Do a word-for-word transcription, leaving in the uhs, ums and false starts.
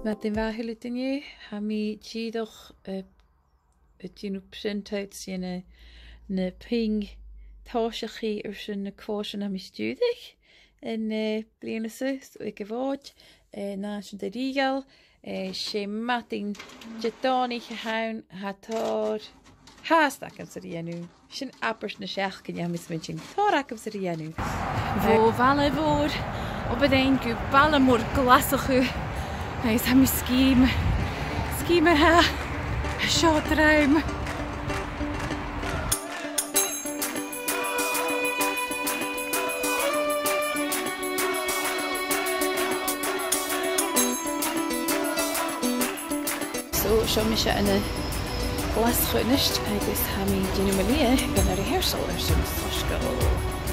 Madainn mhath a h-uile duine, tha mi dìreach, eh, a' dèanamh printouts dhe na, na puing tòiseachaidh airson na cùrsaichean a tha mi a' stiùireadh an, eh, bliadhna seo, so aig a' Mhòd, eh, Nàiseanta Rìoghail, eh, 's e madainn Didòmhnaich a th' ann, tha tòrr, tha fhathast agamsa ri dhèanamh. Sin abairt na seachdain, tha mi a' smaointinn, tòrr agamsa ri dhèanamh. Bho bhaile mhòr Obar Dheathain gu baile mòr Ghlaschu, agus tha mi sgìth, sgìth mar-thà, seo an dream. So, seo mise ann an Glaschu a-nis, agus tha mi a' dèanamh mo shlighe gun an rehearsal airson an t-soisgeul.